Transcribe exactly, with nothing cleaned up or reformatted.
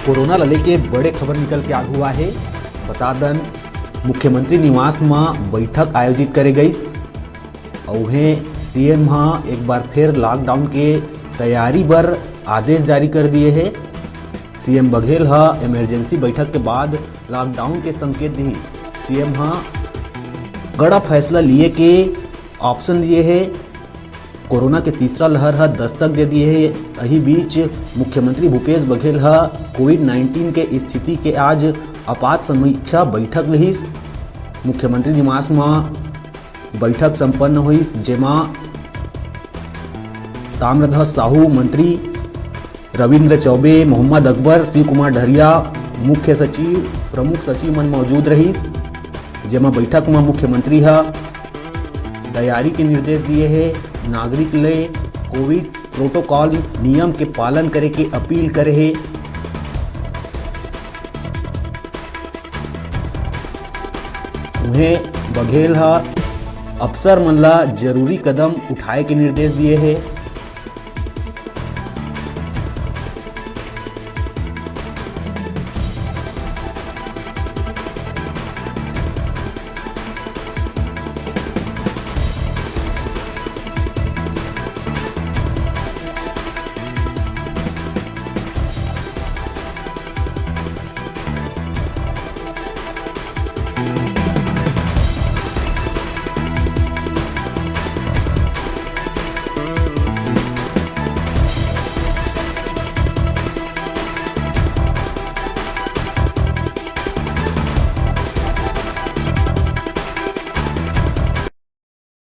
Corona ल लेके बड़े खबर निकल के आगू आए हे। बता दन, मुख्यमंत्री निवास म बैठक आयोजित करे गईस। अउ उहें सीएम ह एक बार फिर लॉकडाउन के तैयारी बर आदेश जारी कर दिए हे। सीएम बघेल ह इमरजेंसी बैठक के बाद लॉकडाउन के संकेत दिहिस। सीएम ह कड़ा फैसला लिए के ऑप्शन दिए हे। कोरोना के तीसरा लहर ह दस्तक दे दिए हे। अही बीच मुख्यमंत्री भूपेश बघेल ह कोविड नाइन्टीन के स्थिति के आज आपात समीक्षा बैठक लिहिस। मुख्यमंत्री निवास म बैठक संपन्न होइस, जेमा ताम्रध्वज साहू, मंत्री रविंद्र चौबे, मोहम्मद अकबर, शिव कुमार डहरिया, मुख्य सचिव, प्रमुख सचिव मन मौजूद रहिस, जेमा बैठक म मुख्यमंत्री ह तैयारी के निर्देश दिए हे। नागरिक ले कोविड प्रोटोकॉल नियम के पालन करे के अपील करे हे। उहें बघेल ह अफसर मन ला जरूरी कदम उठाए के निर्देश दिए हे।